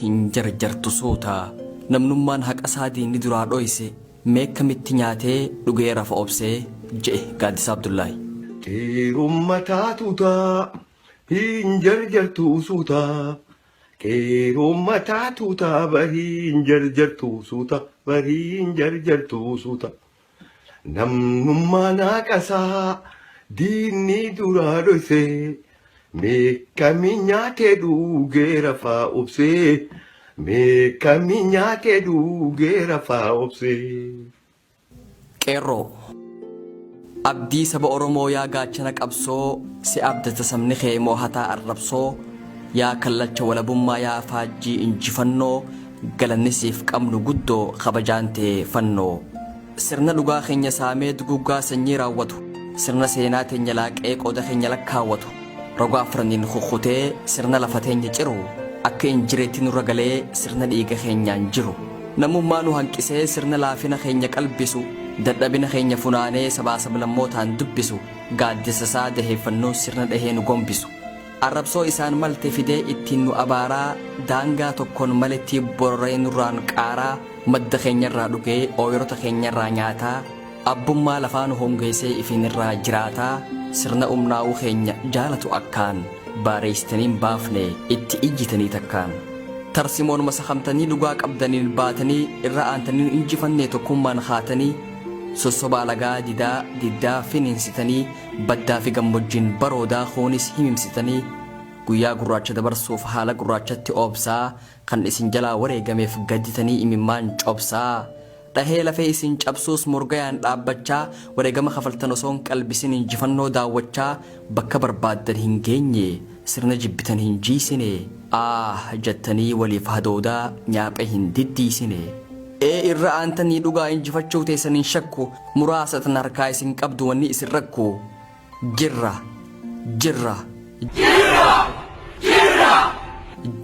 hin jarjartu suuta. Namnummaan haqa isaa diinni duraa dhoyse mee akkamitti nyaatee dhugee rafa obsee je'e Gaaddisaa Abdullaahi. Qeerroon mataa tuutaa hin jarjartu suutaa. Qeerroon mataa tuutaa barii hin jarjartu suuta barii hin jarjartu suuta. Namnummaan haqasaa diinni duraa dhoyse meeqamii nyaatee dhugee rafaa obsee meeqamii nyaatee dhugee rafaa obsee. Qeerroo. Abdii saba Oromoo, yaa gaachana qabsoo, si abdata sabni kee moohataa arrabsoo. Yaa kallacha walabummaa, yaa faajjii injifannoo, galanni siif qabnu guddoo, kabajaan tee fannoo. Sirna dhugaa keenya saamee duguggaa sanyii raawwatu, sirna seenaa teenya laaqee qooda keenya lakkaawwatu, roga afraniin kukkutee sirna lafa teenya ciru, akka injireetti nurra galee sirna dhiiga keenyaan jiru. Namummaa nu hanqisee sirna laafina keenya qalbisu, dadhabina keenya funaanee sabaa sablammootaan dubbisu, gaaddisa isaa daheeffannuun sirna dhahee nu gombisu. Arrabsoo isaan malte fidee ittiin nu abaaraa, daangaa tokkoon maletti bororee nurraan qaaraa, madda keenyarraa dhugee ooyirota keenyarraa nyaataa, abbummaa lafaa nu hongeessee ifiin irraa jiraataa, sirna umnaa'uu keenya jaalatu akkaan baareessitaniin baafne itti ijjitanii takkaan. Tarsimoon masakamtanii dhugaa qabdaniin baatanii irra aantanii injifannee tokkummaan haatanii, sossoba alagaa didaa diddaa finiinsitanii, baddaa fi gammojjiin baroodaa kuunis himimsitanii, guyyaa gurraacha dabarsuuf haala gurraachatti oobsaa, kan isin jalaa wareegameef gadditanii imimmaan cobsaa, dhahee lafee isin cabsuus morgayaan dhaabbachaa, wareegama kafaltan osoon qalbisin injifannoo daawwachaa, bakka barbaaddan hin geenye, sirna jibbitan hin jiisine, aah jettanii waliif hadoodaa nyaaphe hin diddiisine. Ee, irra aantanii dhugaa injifachuu teessan hin shakku, muraasa tan harkaa isin qabdu wanni isin rakku. Jirra, jirra,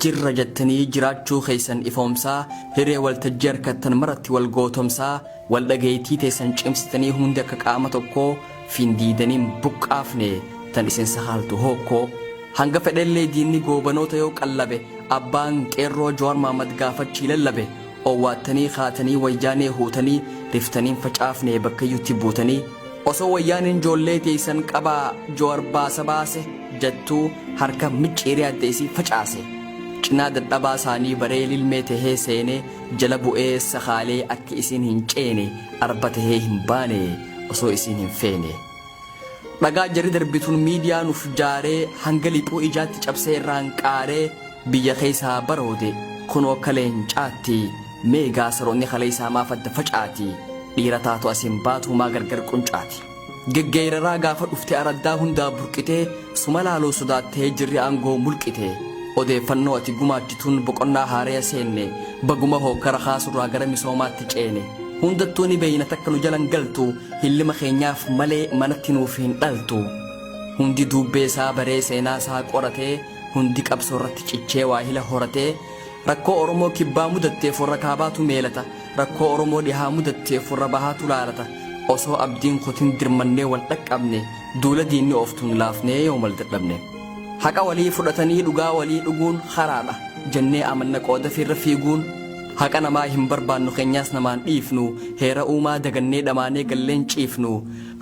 jirra jettanii jiraachuu keessan ifoomsaa, hiree waltajjii harkattan maratti wal gootomsaa, wal dhageettii teessan cimsitanii hundi akka qaama tokkoo findiidaniin buqqaafne tan isin sahaaltu hookkoo. Hanga fedhellee diinni goobanoota yoo qallabe, abbaan qeerroo Jawaar Mahmad gaafachii lallabe, owwaattanii kaatanii wayyaanee huutanii riftaniin facaafne bakkayyuutti buutanii. Osoo wayyaaneen ijoollee teessan qabaa Jawaar baasa baase jettuu harka micciiree adda isii facaase. Cinaa dadhabaa isaanii baree lilmee tahee seene, jala bu'ee sakaalee akka isiin hin ceene, arba tahee hin baane osoo isiin hin feene. Dhagaa jarri darbituun miidiyaa nuuf jaaree, hanga liphuu ijaatti cabsee irraan qaaree, biyya keessaa baroode kunoo akka leencaatti. Meegaa saroonni kaleessaa maaf adda facaati? Dhiira taatu asiin baatu maa gargar quncaati? Geggeeraraa gaafa dhufte araddaa hundaa burqitee, suma laaluu sodaattee jirri aangoo mulqite. Odeeffannoo ati gumaachituun boqonnaa haaraya seenne, baguma hookkara kaasurraa gara misoomaatti ceene. Hundattuu ni beeyna takka nu jalan galtu, hillima keenyaaf malee manatti nuuf hin dhaltu. Hundi duubbee isaa baree seenaa isaa qoratee, hundi qabsoo irratti cichee waa hila horatee, rakkoo Oromoo kibbaa mudatteef warra kaabaatu meelata, rakkoo Oromoo dhihaa mudatteef warra bahaatu laalata. Osoo abdiin kutin dirmannee wal dhaqqabne, duula diinni ooftuun laafnee yoo mal dadhabne. Haqa walii fudhatanii dhugaa walii dhuguun karaadha jennee amanna qooda fiirra fiiguun. Haqa namaa hin barbaannu, keenyaas namaan dhiifnu, heera uumaa dagannee dhamaanee galleen ciifnu.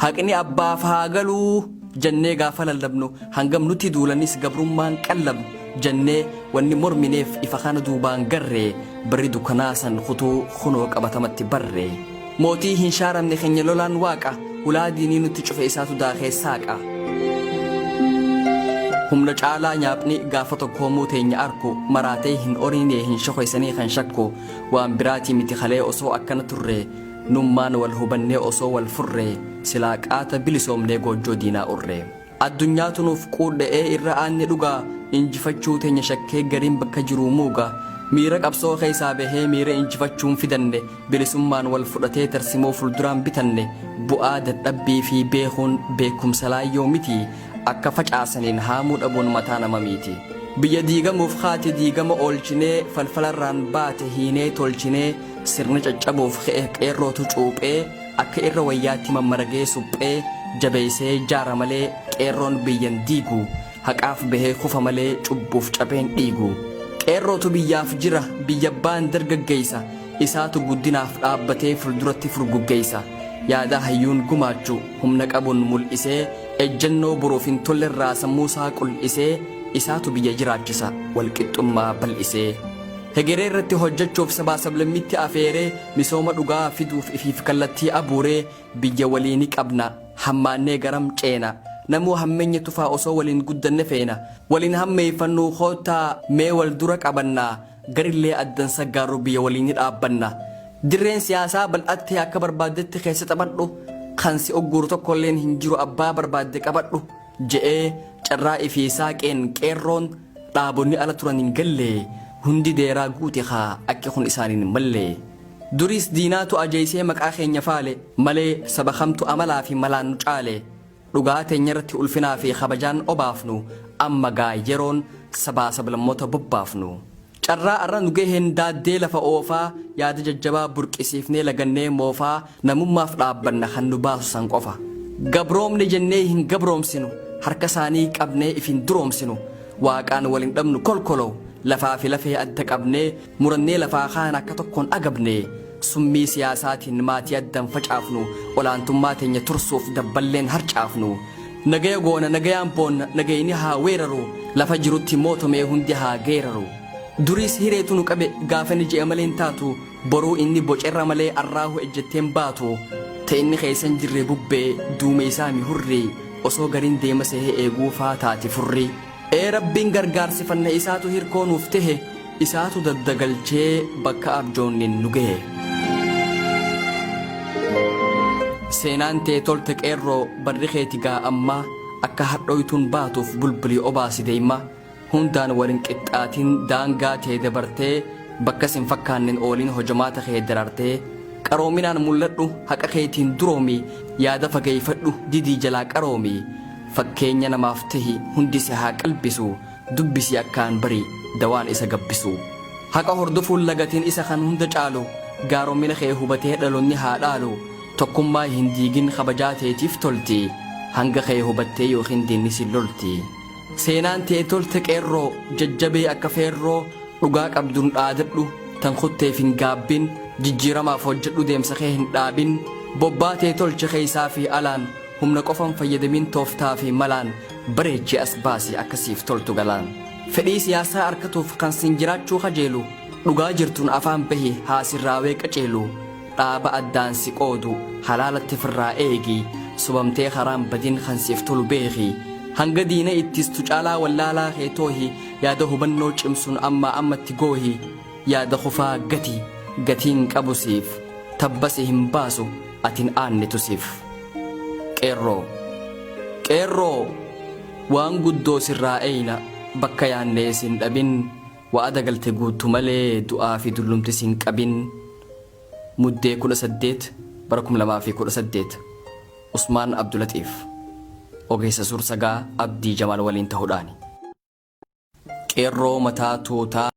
Haqni abbaaf haa galuu jennee gaafa lallabnu, hangam nuti duulanis gabrummaan qallabnu jennee wanni mormineef ifa kana duubaan garree, barri dukkanaa san kutuu kunoo qabatamatti barree. Mootii hin shaaramne keenya lolaan waaqa, hulaa diinii nutti cufe isaatu daakee saaqa. Humna caalaa nyaapni gaafa tokkoomuu teenya arku, maraatee hin oriine hin shokoysanii kan shakku, waan biraatii miti kalee osoo akkana turre, nummaan wal hubannee osoo wal furre, silaa qaata bilisoomnee goojjoo diinaa urre. Addunyaatu nuuf quudha'ee irra aanne dhugaa, injifachuu teenya shakkee gariin bakka jiruu muuga. Miira qabsoo keessaa bahee miira injifachuun fidanne, bilisummaan wal fudhatee tarsimoo fuulduraan bitanne, bu'aa dadhabbii fi beekuun beekumsa laayyoo miti, akka facaasaniin haamuu dhabuun mataa nama miiti. Biyya diigamuuf kaate diigama oolchinee, falfalarraan baate hiinee tolchinee, sirna caccabuuf ka'e qeerrootu cuuphee, akka irra wayyaatti mammaragee suphee, jabeessee jaara malee qeerroon biyyan diigu, haqaaf bahee kufa malee cubbuuf cabeen dhiigu. Qeerrootu biyyaaf jira biyya abbaan dargaggeessa isaatu guddinaaf dhaabbatee fulduratti furguggeessa. Yaada hayyuun gumaachu humna qabuun mul'isee ejjennoo boruuf hin tollerraa sammuusaa qul'isee isaatu biyya jiraachisa walqixxummaa bal'isee. Hegeree irratti hojjechuuf sabaa sablammitti afeeree misooma dhugaa fiduuf ifiif kallattii abuuree biyya waliini qabna hammaannee garam ceena namuu hammeenya tufaa osoo waliin guddanne feena waliin hammeeffannuu koottaa mee wal dura qabannaa garillee addan saggaarru biyya waliin dhaabbanna. Dirreen siyaasaa bal'attee akka barbaaddetti keessa taphadhu kan si ogguuru tokkolleen hin jiru abbaa barbaadde qabadhu je'ee carraa ifii saaqeen qeerroon dhaabonni ala turan hin galle hundi deeraa guute haa akki kun isaaniin malle. Duris diinaatu ajeessee maqaa keenya faale malee saba kamtu amalaa fi malaan nu caale. Dhugaa teenya irratti ulfinaa fi kabajaan obaafnu amma gaa yeroon sabaa sablammoota bobbaafnu. Carraa arra nu gaheen daaddee lafa oofaa yaada jajjabaa burqisiifnee lagannee moofaa namummaaf dhaabbanna kan nu baasu san qofa. Gabroomne jennee hin gabroomsinu harka isaanii qabnee if hin duroomsinu waaqaan wal hin dhabnu kolkoloo lafaa fi lafee adda qabnee murannee lafaa kaan akka tokkoon agabne summii siyaasaatiin maatii addan facaafnu olaantummaa teenya tursuuf dabballeen harcaafnu. Nagaya goona nagayaan boonna nagayni haa weeraru lafa jirutti mootomee hundi haa geeraru. Duriis hireetu nu qabe gaafa ni je'e malee hin taatu boruu inni bocerra malee arraahu ejjetteen baatu ta'e inni keessan jirre bubbee duume isaa mi hurrii osoo gariin deema sehee eeguu faa taati furrii. Ee rabbiin gargaarsifanna isaatu hirkoo nuuf tahe isaatu daddagalchee bakka abjoonnin nu gahe. Seenaan tee tolte qeerroo barri keeti gaa ammaa akka hadhooytuun baatuuf bulbulii obaasi deema hundaan walin qixxaatin daangaa tee dabartee bakka sin fakkaannen ooliin hojamaata kee darartee qaroominaan mul'adhu haqa keetiin duroomi yaada fageeffadhu didii jalaa qaroomi fakkeenya namaaf tahi hundi si haa qalbisu dubbisi akkaan bari dawaan isa gabbisu. Haqa hordofuun lagatiin isa kan hunda caalu gaaromina kee hubatee dhaloonni haa dhaalu tokkummaa hin diigin kabajaa teetiif tolti hanga kee hubattee yookiin diinni si lolti. Seenaan tee tolte qeerroo jajjabee akka feerroo dhugaa qabduun dhaadadhu tan kutteef hin gaabbin jijjiiramaaf hojjedhu deemsa kee hin dhaabin bobbaa tee tolche keessaa fi alaan humna qofan fayyadamin tooftaa fi malaan bareechii as baasi akkasiif toltu galaan. Fedhii siyaasaa arkatuuf kan sin jiraachuu kajeelu dhugaa jirtuun afaan bahi haa sirraawee qaceelu dhaaba addaan si qoodu halaalatti firraa eegi subamtee karaan badin kan siif tolu beeki hanga diina ittistu caalaa wallaalaa kee toohi yaada hubannoo cimsuun ammaa ammatti goohi yaada kufaa gati gatiin qabu siif tabbasi hin baasu atin aannitu siif. Qeerroo Qeerroo waan guddoo sirraa eeyna bakka yaannee sin dhabin wa'ada galte guutu malee du'aa fi dullumti sin qabin. Muddee 18 bara 2018 Usmaan Abdulatiif ogeessa suur-sagaa Abdii Jamaal waliin ta'uudhaani. Qeerroo mataa tuutaa.